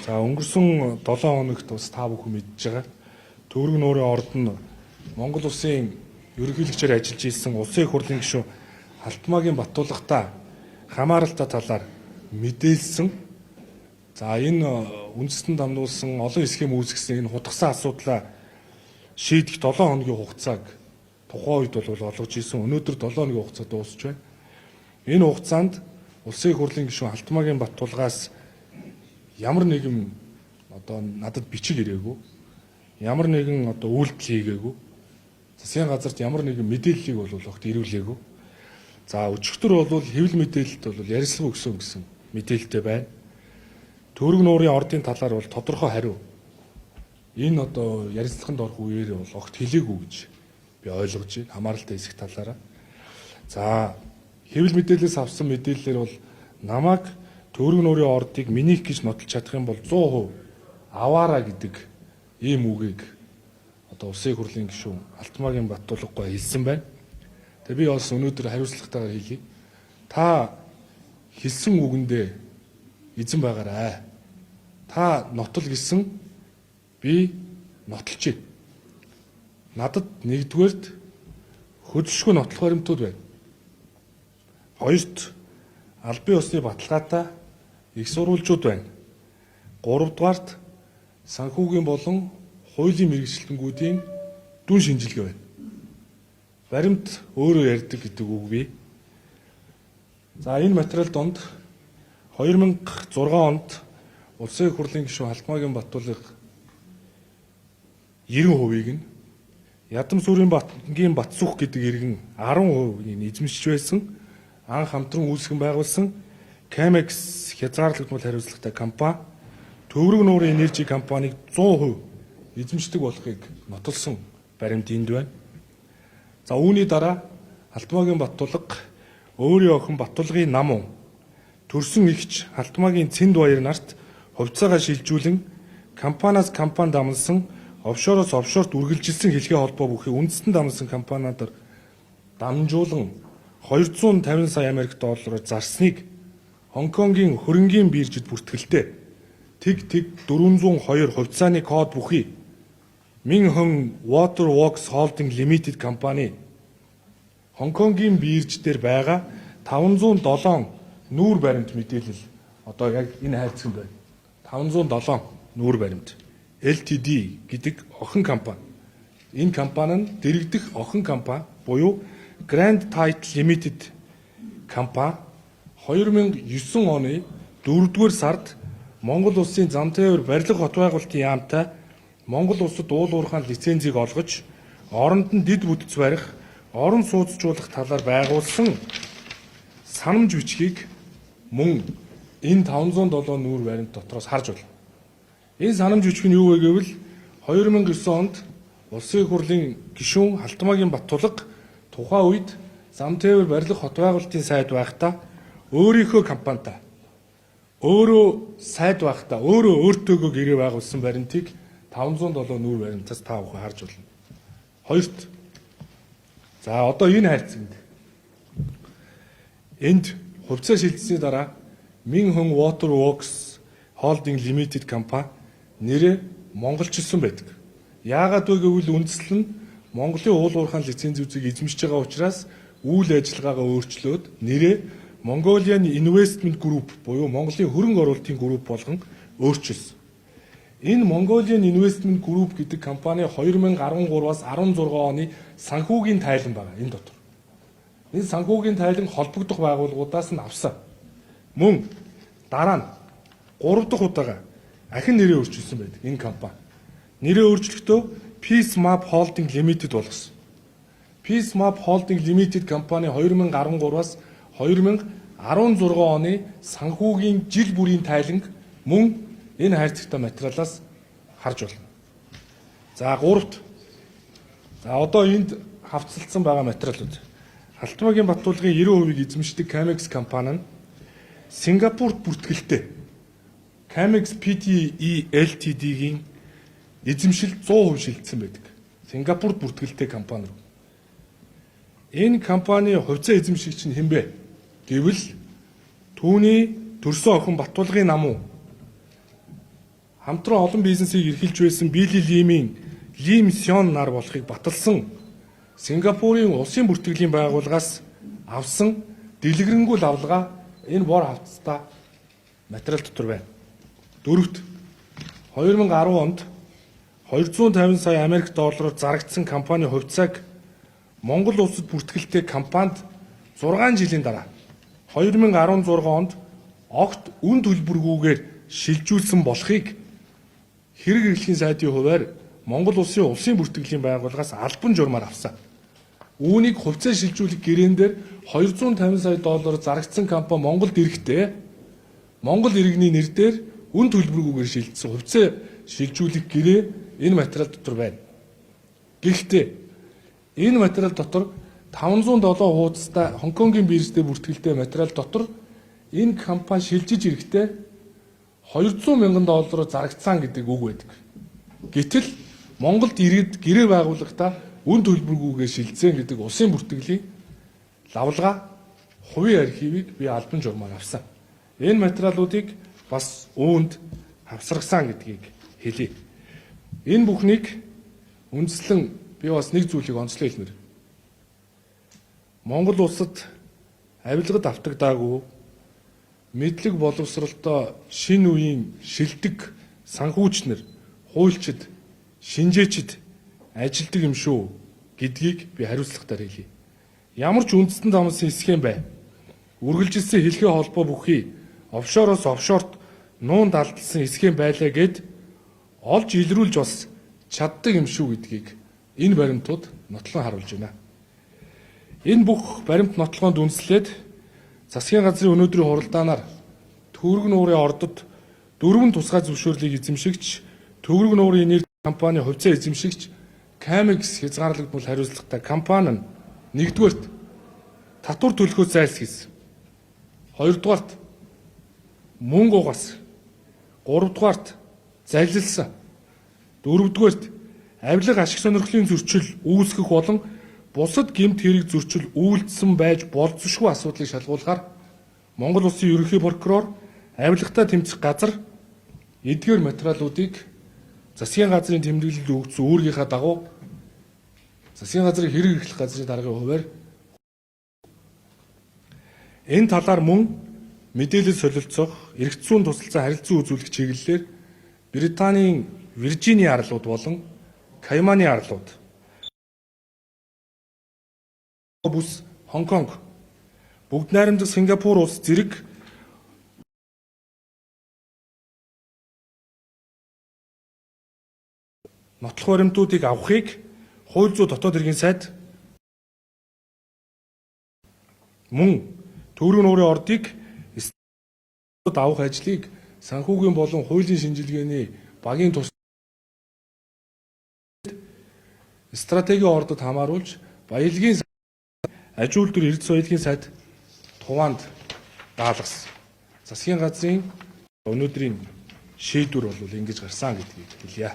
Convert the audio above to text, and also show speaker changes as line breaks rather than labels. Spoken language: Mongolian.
За, өнгөрсөн 7 хоногт бас та бүхэн мэдж байгаа. Төвөрг нуурын орд нь Монгол улсын ерөнхийлөгчөөр ажиллаж исэн Улсын их хурлын гишүүн Халтмаагийн Баттулгатай хамааралтай талаар мэдээлсэн. За, энэ үндэстэн дамнуулсан, олон схем үүсгэсэн энэ хутгасан асуудлаа шийдэх 7 хоногийн хугацааг тухайн үед бол олгож исэн. Өнөөдөр 7 хоногийн хугацаа дуусч байна. Энэ хугацаанд Улсын их хурлын гишүүн Халтмаагийн Баттулгаас ямар нэгэн одоо надад бичиг ирээгүй. Ямар нэгэн одоо үйлдэл хийгээгүй. Засгийн газарт ямар нэгэн мэдээллийг бол огт ирүүлээгүй. За, өчигдөр бол хэвлэл мэдээлэлд бол ярилцлага өгсөн гэсэн мэдээлэлтэй байна. Төвөрг нуурын ордын талаар бол тодорхой хариу энэ одоо ярилцлаганд орох үеэр бол огт хэлээгүй гэж би ойлгож байна. Хамааралтай хэсэг талаараа. За, хэвлэл мэдээлэлээс авсан мэдээллээр бол намайг Төвөрг нуурын ордыг минийх гэж нотолж чадах юм бол 100% аваараа гэдэг ийм үгийг одоо Улсын их хурлын гишүүн Халтмаагийн Баттулгагүй хэлсэн байна. Тэгээ би бас өнөөдөр хариуцлагатайгаар хэлье. Та хэлсэн үгэндээ эзэн байгаарай. Та нотол гэсэн, би нотолж. Надад нэгдүгээрт хөдөлшгүй нотлох баримтууд байна. Хоёрт, албан ёсны баталгаатай их сурвалжууд байна. Гуравдугаарт, санхүүгийн болон хуулийн мэргэжилтэнгүүдийн дүн шинжилгээ байна. Баримт өөрөө ярьдаг гэдэг үг бий. За, энэ материал донд 2006 онд Улсын их хурлын гишүүн Халтмаагийн Баттулга 90%-ийг нь, Ядамсүрийн Батгийн Батсүх гэдэг иргэн 10%-ийг нь эзэмшиж байсан. Анх хамтран үүсгэн байгуулсан Camex хязгаарлагдмал хариуцлагатай компани Төвөрг нуурын энержи компанийг 100% эзэмшдэг болохыг нотолсон баримт энд байна. За, үүний дараа Халтмаагийн Баттулга өөрийн охин Баттулгын намун, төрсөн эгч Халтмаагийн Цэнд баяр нарт хувьцаагаа шилжүүлэн компаниас компани дамнасан, офшороос офшорт үргэлжилсэн хэлхээ холбоо бүхий үндэстэн дамнасан компаниудаар дамжуулан 250 сая Америк доллараар зарсныг Хонконгийн хөрөнгийн биржид бүртгэлтэй тэг тэг 402 хувьцааны код бүхий Минхэн Water Works Holding Limited компани Хонконгийн бирж дээр байгаа 507 нүүр баримт мэдээлэл одоо яг энэ хайрцагт байна. 507 нүүр баримт LTD гэдэг охин компани. Энэ компани нь дэргэдэх охин компани буюу Grand Title Limited компани 2009 оны 4-р сард Монгол Улсын зам тээвэр барилга хот байгуулалтын яамтай Монгол улсад уул уурхайн лицензийг олгож, оронд нь дэд бүтэц барих, орон сууцжуулах талаар байгуулсан санамж бичгийг мөн энэ 507 нүүр баримт дотроос харж байна. Энэ санамж бичиг нь юу вэ гэвэл 2009 онд Улсын их хурлын гишүүн Халтмаагийн Баттулга тухайн үед зам тээвэр барилга хот байгуулалтын сайд байхдаа өөрийнхөө компанитай өөрөө сайд байхдаа өөрөө өөртөөгөө гэрээ байгуулсан баримтыг 507 нүүр баримтаас та бүхэн харж байна. Хоёрт, за, одоо энэ хайрцагт энд хувьцаа шилжсэний дараа Минхэн Water Works Holding Limited компани нэрээ монголчилсан байдаг. Яагаад вэ гэвэл үндэслэл нь Монголын уул уурхайн лицензүүдийг эзэмшиж байгаа учраас үйл ажиллагаагаа өөрчлөөд нэрээ Mongolian Investment Group буюу Монголын хөрөнгө оруулалтын групп болгон өөрчилсөн. Энэ Mongolian Investment Group гэдэг компани 2013-аас 16 оны санхүүгийн тайлан байгаа энэ дотор. Энэ санхүүгийн тайлан холбогдох байгууллагуудаас нь авсан. Мөн дараа нь 3 дахь удаага ахин нэрээ өөрчилсөн байдаг энэ компани. Нэрээ өөрчлөхдөө Peace Map Holding Limited болгосон. Peace Map Holding Limited компани 2013-аас 2016 оны санхүүгийн жил бүрийн тайланг мөн энэ хайрцагтай материалаас харж байна. За, гуравт. За, одоо энд хавтсалдсан байгаа материалууд. Халтмаагийн Баттулгын 90%-ийг эзэмшдэг Camex компани нь Сингапурт бүртгэлтэй Camex PTE Ltd-гийн эзэмшил 100% шилжсэн байдаг. Сингапурт бүртгэлтэй компани руу. Энэ компани хувьцаа эзэмшигч нь хэн бэ? Гэвэл түүний төрсөн охин Баттулгын намуу Хамтран олон бизнесийг эрхэлж байсан Билли Лимийн Лим Сён нар болохыг баталсан Сингапурын улсын бүртгэлийн байгууллагаас авсан дэлгэрэнгүй лавлгаа энэ бор хавтастай материал дотор байна. Дөрөвт, 2010 онд 250 сая Америк доллараар зарагдсан компани хувьцааг Монгол улсад бүртгэлтэй компанид 6 жилийн дараа 2016 онд огт үн төлбөргүйгээр шилжүүлсэн болохыг хэрэг эрхлэхийн сайдын хувиар Монгол улсын улсын бүртгэлийн байгууллагаас албан журмаар авсан. Үүнийг хувьцаа шилжүүлэх гэрээн дээр 250 сая доллар зарагдсан компани Монголд ирэхдээ Монгол иргэний нэр дээр үн төлбөргүйгээр шилжсэн хувьцаа шилжүүлэх гэрээ энэ материал дотор байна. Гэхдээ энэ материал дотор 507 хуудастай Хонконгийн биржтэй бүртгэлтэй материал дотор энэ компани шилжиж ирэхдээ 200 мянган доллараар зарагдсан гэдэг үг байдаг. Гэтэл Монголд ирээд гэрээ байгуулахдаа үн төлбөргүйгээр шилжсэн гэдэг улсын бүртгэлийн лавлгаа хувийн архивыг би албан журмаар авсан. Энэ материалуудыг бас үүнд хавсаргасан гэдгийг хэлье. Энэ бүхнийг үндэслэн би бас нэг зүйлийг онцлон хэлмээр. Монгол улсад авилгад автагдаагүй мэдлэг боловсролтой шинэ үеийн шилдэг санхүүчнэр, хуульчид, шинжээчид ажилдаг юм шүү гэдгийг би хариуцлагатай хэлье. Ямар ч үндэстэн дамсан схем бай. Үргэлжилсэн хэлхээ холбоо бүхий офшороос офшорт нуунд алдсан схем байлаа гэд олж илрүүлж бас чаддаг юм шүү гэдгийг энэ баримтууд нотлон харуулж байна. Энэ бүх баримт нотлогоонд үндэслээд засгийн газрын өнөөдрийн хуралдаанаар Төвөрг нуурын ордод дөрвөн тусгай зөвшөөрлийг эзэмшигч Төвөрг нуурын энерги компани хувьцаа эзэмшигч Камекс хязгаарлагдмал хариуцлагатай компани нь нэгдүгээрт татвар төлөхөөс зайлсхийсэн. Хоёрдугаарт мөнгө угаасан. Гуравдугаарт залилсан. Дөрөвдүгээрт авилга ашиг сонирхлын зөрчил үүсгэх болон бусад гэмт хэрэг зөрчил үйлдсэн байж болзошгүй асуудлыг шалгуулахаар Монгол Улсын ерөнхий прокурор, авилгатай тэмцэх газар эдгээр материалуудыг засгийн газрын тэмдэглэлд өгсөн үүргийнхаа дагуу засгийн газрын хэрэг эрхлэх газрын даргын хувиар энэ талаар мөн мэдээлэл солилцох, эрх зүйн тусалцаа харилцан үзүүлэх чиглэлээр Британийн Виржиний арлууд болон Кайманы арлууд бүс Хонконг, Бүгд найрамдах Сингапур улс зэрэг нотлох баримтуудыг авахыг хууль зүйн дотоод хэргийн сайд мөн Төвөрг нуурын ордыг авах ажлыг санхүүгийн болон хуулийн шинжилгээний багийн тус стратегийн ордод хамааруулж баялагын аж үйлдвэр эрдэс соёлын сайд туваанд даалгасан. Засгийн газрын өнөөдрийн шийдвэр бол ингэж гарсан гэдгийг хэлье.